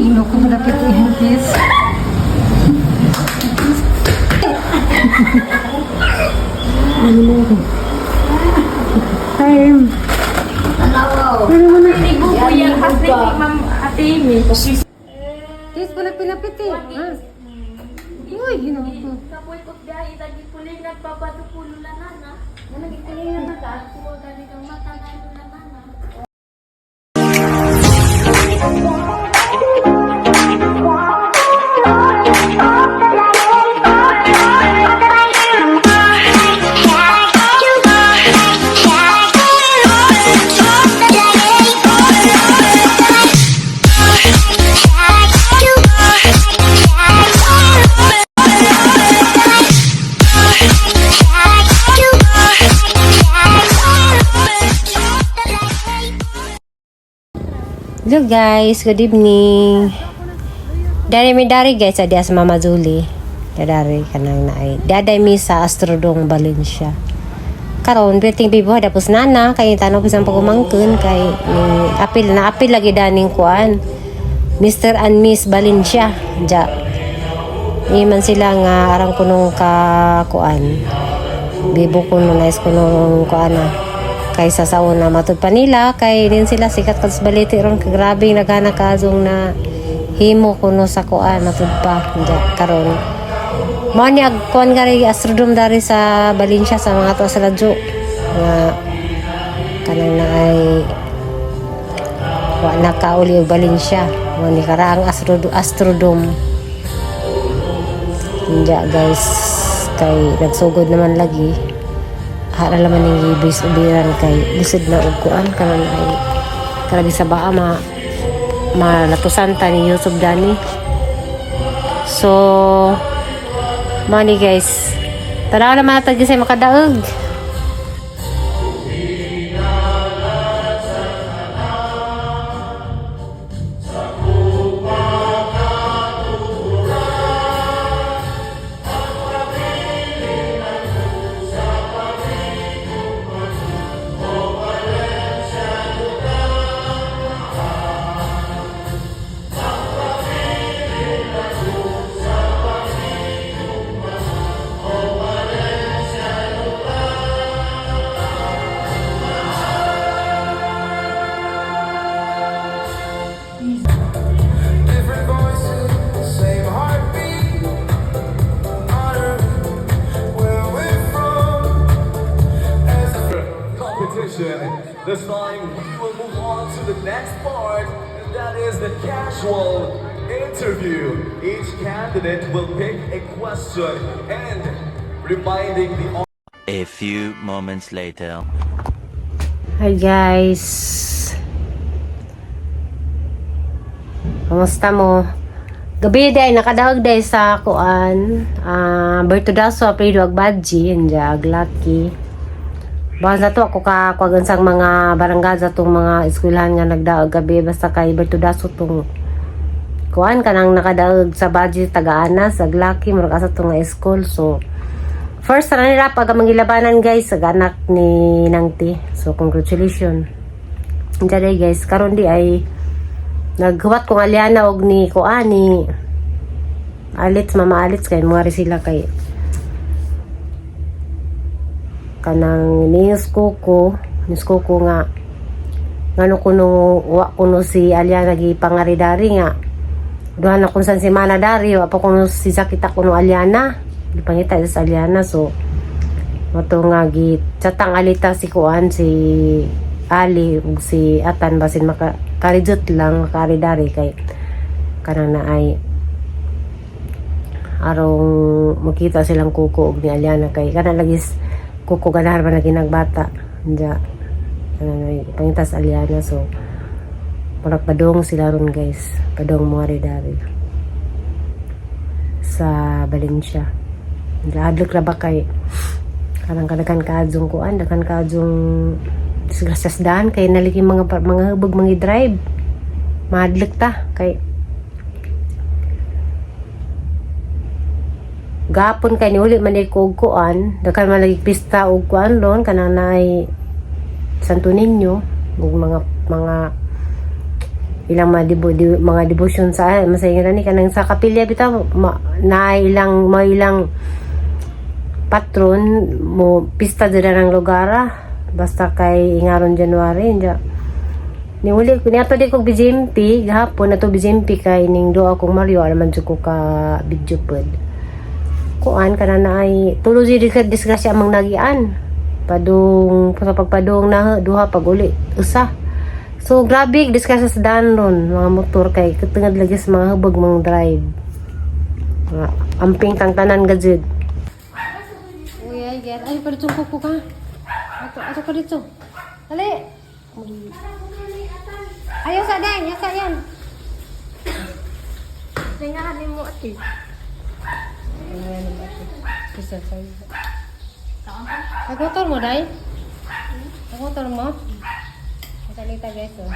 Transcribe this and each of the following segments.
Ginoo ko, malapit yung kiss. Ay, Kiss pala pinapit eh. Ha? Uy, ginoo ko. Kapoy ko biyahe, tagi puling nagpapatupululan na. Nagikuling na ka, kuha gani kang mata na na. Hello guys, good evening. Dari mi dari guys, adi sa Mama Julie. Dadari kanang naay. Daday mi sa Astrodong Valencia. Karon perting bibo tapos nana kay tanong bisan pagumangkon kay ni apil na apil lagi daning kuan. Mr. and Miss Valencia. Ja. Iman sila nga arang kunong ka kuan. Bibo kuno nice kunong kuan na kaysa sa una matud pa nila kay din sila sikat kad sa baliti ron kay grabe nagana kaazong na himo kuno sa kuan matud pa. Ja, karon mao ni ag kuan gari astrodome dari sa Valencia sa mga to sa radyo nga kanang na ay wa na kauli og Valencia, mao ni karaang astrodome. Ja guys, kay nagsugod naman lagi hara laman ning ibis ubiran kay lisod na og kuan karon ay karabi sa baa ma malatusan ta ni YouTube dani. So money guys, tara naman natin sa makadaog. Different voices, same heartbeat. Honor where we're from. As a Competition. This time we will move on to the next part, and that is the casual interview. Each candidate will pick a question and reminding the A few moments later. Hi guys. Kamusta mo? Gabi day nakadaog day sa kuan. Ah, Berto Daso Alfredo Agbadji anja Aglaki. Basta to ako ka kuwagan sang mga barangay sa tong mga eskwelahan nga nagdaog gabi, basta kay Berto Daso tong kuan kanang nakadaog sa Badji, taga-Anas Aglaki, murag asa tong nga school. So first runner up aga mangilabanan guys sa anak ni Nangti. So congratulations. Diyan day guys, karon di ay naghuwat kong Aliana og ni kuan ni Alitz, Mama Alitz, kay muari sila kay kanang nius ko nga ngano kuno wa kuno si Aliana gipangari dari nga duha na kung san semana dari wa pa kuno si sakita kuno Aliana gipangita sa Aliana. So mato nga gi chatang alita si kuan si Ali ug si Atan basin maka karijot lang makari dari kay kanang na ay arong makita silang kuko og ni Aliana kay kana lagi kuko ganahan man lagi nagbata ja kanang ay pangita sa Aliana. So murag padong sila ron guys, padong mo dari sa Valencia. Adlok ra ba kay kanang kadaghan kaadzong kuan, daghan kaadzong disgrasya kay naligi mga hubog mga drive, mahadlok ta kay gapon kay niuli man ko og kuan, daghan man lagi pista og kuan ron kanang naay Santo Niño ug mga Ilang mga, mga devotion sa masaya nga ni kanang sa kapilya bitaw ma, na ilang may ilang patron mo pista dira ng lugar ah. Basta kay ingaron January nya ni uli ko niadto di ko BGMP gahapon nato BGMP kay ning duha akong Mario alaman jud ko ka video pod kuan kana na ay tulo jud ka disgrasya among nagian padung sa pagpadung na duha pag uli usa. So grabe disgrasya sa daan ron mga motor kay katungad lagi sa mga hubog mga drive. Mga amping tang tanan gajud. Uy, ay, get. Ay, pero ko ka. Ato, ato ka dito. Dali. Ayaw sa dan, sa yan. Tingahan mo ate. Isa sa'yo. Nagmotor mo, Day? Nagmotor mo? Masalita, guys, oh.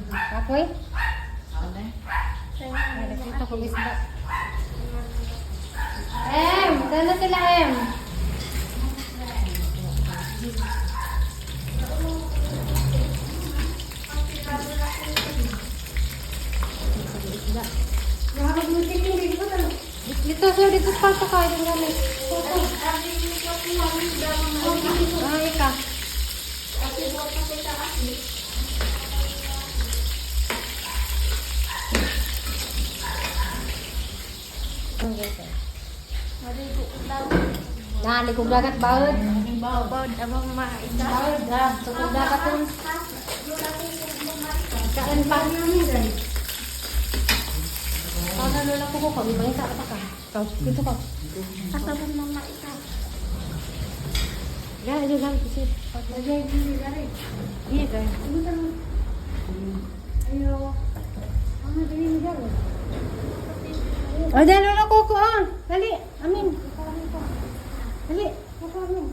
Kapoy? Ay, nakita ko isda. M! Saan na sila, M? Dito, sir. Dito sa palto ka. Ito gamit. Ito. Ay, ka. Nalikog dagat bawod. Bawod abang maisa. Bawod, grab. Tukog dagat yun. Kaan pa namin rin. Para lola ko ko kami mangita ka pa ka. Ikaw, dito ka. Kasabong mama isa. Ya, itu kan kasi. Iya, kan. Ayo. Ano dali ni Jaro? Oh, dali lola ko ko ah. Dali, amin. Dali. Amin.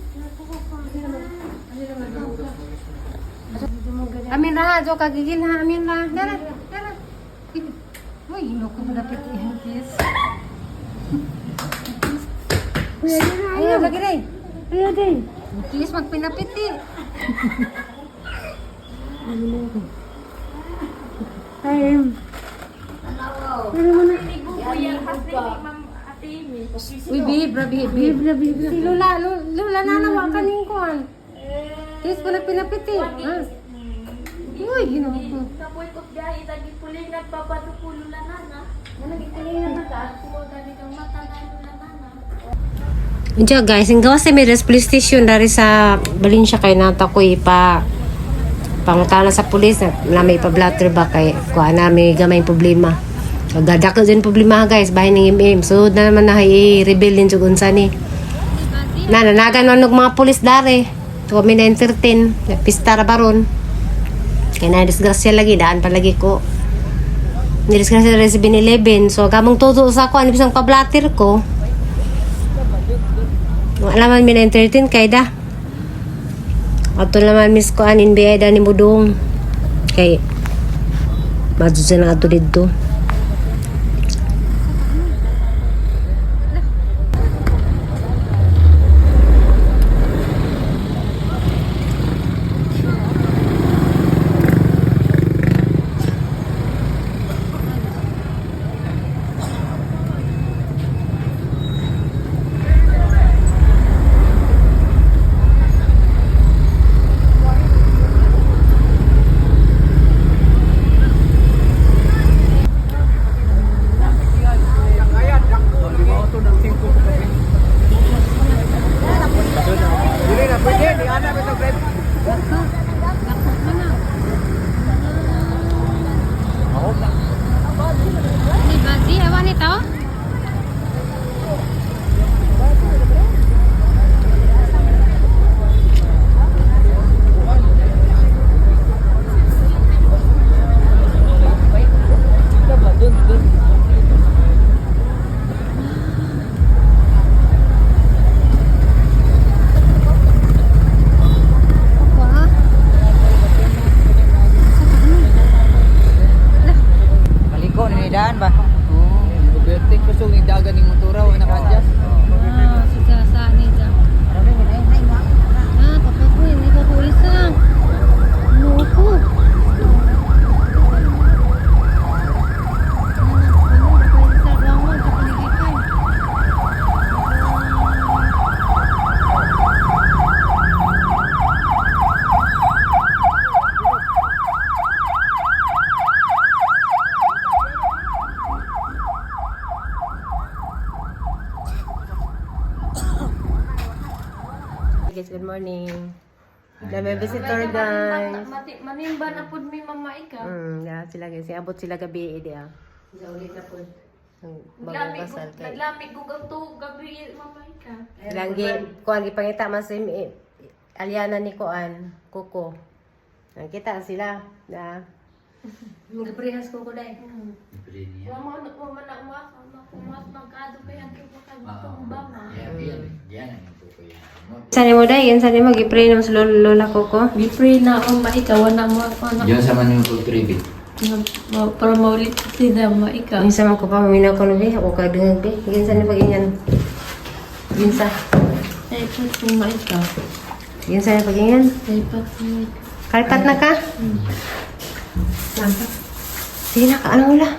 Amin ra, jo kagigil ha, amin ra. Dara, dara. Uy, loko mo dapat i-kiss. Ayo, lagi rin. Ayo, din. Kiss magpinapiti. Ay, Ma'am Ate Amy. Uy, babe, bra, babe, babe. Si Lula, Lula, nanawa ka ning kuan. Kiss mo nagpinapiti. Ah. Uy, ginoo ko. Kapoy ko biyahe tagi pulingan papadupulo na nana. Nagikulingan na ka. Kuha gani kang mata na lula nana. Diya guys, ang gawa sa Miras Police Station dari sa Valencia kay nata ko ipa pangutana sa pulis na, na may pa-blatter ba kay kuha na may gamay problema. Gadako din problema guys, bahin ng MM. So na naman na i-reveal din jud unsa ni. Na nanagan man og mga pulis dari. Tuwa mi na entertain, pista ra baron. Kay na disgrasya lagi daan pa lagi ko. Nidisgrasya dari sa 7-Eleven. So gamong todo sa ko ano bisang pa-blatter ko. Wala man mi na entertain kay da. Ato naman miss ko anin biyay da ni Mudong. Kay madudyan na ato didto. May visitor, guys. Manimba na pud mi, Mama Ika. Ya, sila guys. Abot sila gabi eh, di ah. Ulit na po. Ang bagong kasal kay. Naglami ko kang tuog gabi, Mama Ika. Langgi, kuan gipangita mas eh, Aliana ni kuan, Kuko. Nakita sila na Mga ko ko dai. Wama wama na umas, wama kumas magkado kay ang kipakagtumba ma. Saan mo dai? Yan saan mo gipray naman sa lolo lola Kuko. Gipray na Mama Ika, wala mo ako na Diyan sa man yung pag-tribute. para maulit sila, Mama Ika. Minsan man ko pa maminaw ko bi, ako ka dungog bi. Ginsa ni pag inyan. Ginsa. Ay, pat Mama Ika. Ginsa ni pag inyan. Ay, pat Mama Ika. Kalipat na ka. Sige na ka, ano wala?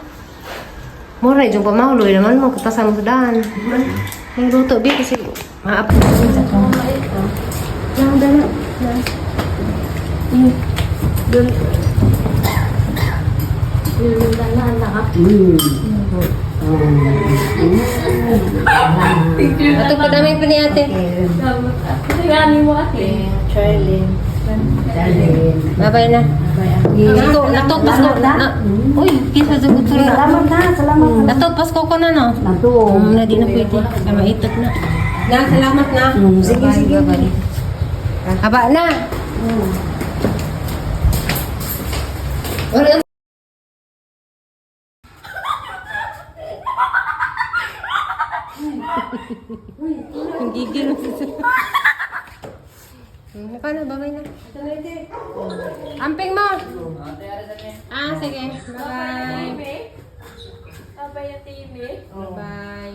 Mura, yung pamahuloy naman mo, katasan mo sa daan. May luto, bi, kasi maapos ko sa Mama Ika. Lang, dala. Dun. Lula na anak. Ato pa dami pa ni ate. Salamat ate. Ngani mo ate. Charlene. Charlene. Bye-bye na. Nato, natugpas ko. Na, uy, kisa sa gusto na. Salamat na, salamat. Natugpas ko ko na, no? Nato. Na, di na pwede. Kaya maitot na. Na, salamat na. Sige, sige. Bye-bye. Haba na. Wala. Ang gigil mo sa. Paano? Babay na. Amping mo! Ah, sige. Bye-bye. Bye-bye, Ate Ime. Bye-bye.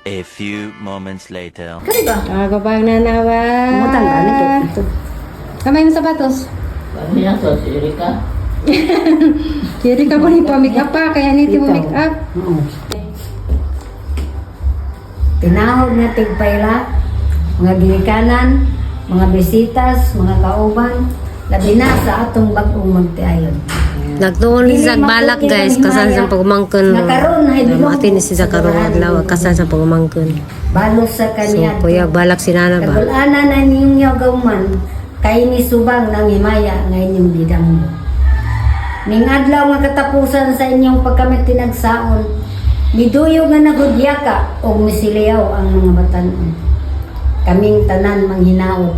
A few moments later. Ah, babay na nawa. Umutang ka nito. Kamay mo sapatos. Ano yan to? Si Erika? Kiri ka po ni pa-make up pa, kaya niti mo make up. Oo. Tinahod na tigpayla, mga ginikanan, mga bisitas, mga kauban, labi na sa atong bagong magtiayon. Nagtuon si Zag balak guys, kasal sa pagumangkon. Nga karon ay bilog. Mati ni si Zag karon adlaw, kasal sa pagumangkon. Balos sa So, kaniya. kuya, balak si Nana ba? Kagulana na ninyong gauman, kay ni subang nang himaya nga inyong gidanggo. Ning adlaw nga katapusan sa inyong pagkamit tinagsaon, miduyo nga nagudyaka og misiliyaw ang mga batan-on. Kaming tanan manghinaot,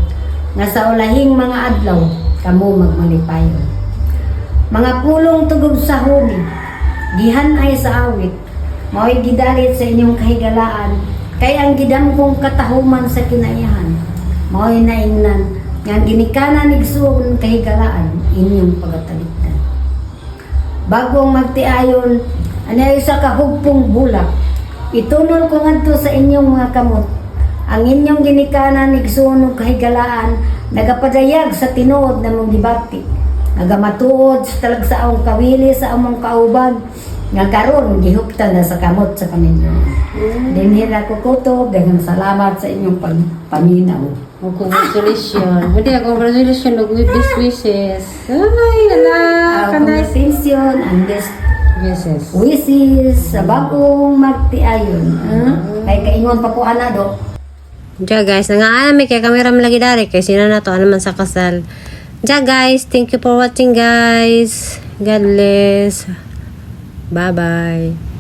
nga sa ulahing mga adlaw, kamo magmalipayon. Mga pulong tugog sa huni, gihan ay sa awit, mao'y gidalit sa inyong kahigalaan, kay ang gidamkong katahuman sa kinaiyahan, mao'y naingnan, nga ang ginikanan igsuon kahigalaan, inyong pagatalikdan. Bagong magtiayon, anay sa kahugpong bulak, itunol ko ngadto sa inyong mga kamot, ang inyong ginikanan igsuon og kahigalaan, nagapadayag sa tinuod na mong gibati, nagamatuod sa talagsaong kawili sa among kauban, nga karon gihuptan na sa kamot sa pamilya. Dinhi ra ko kutob, daghang salamat sa inyong pagpaminaw. Oh, congratulations. Hindi, congratulations. Ug best wishes. Ay, ala, Ang kanay. attention, ang best Wishes. wishes sa bagong magtiayon. Kay kaingon pa ko ana do. Diya guys, nangaami kay kamera mo lagi dari kay sino na to ano man sa kasal. Diya guys, thank you for watching guys. God bless. Bye-bye.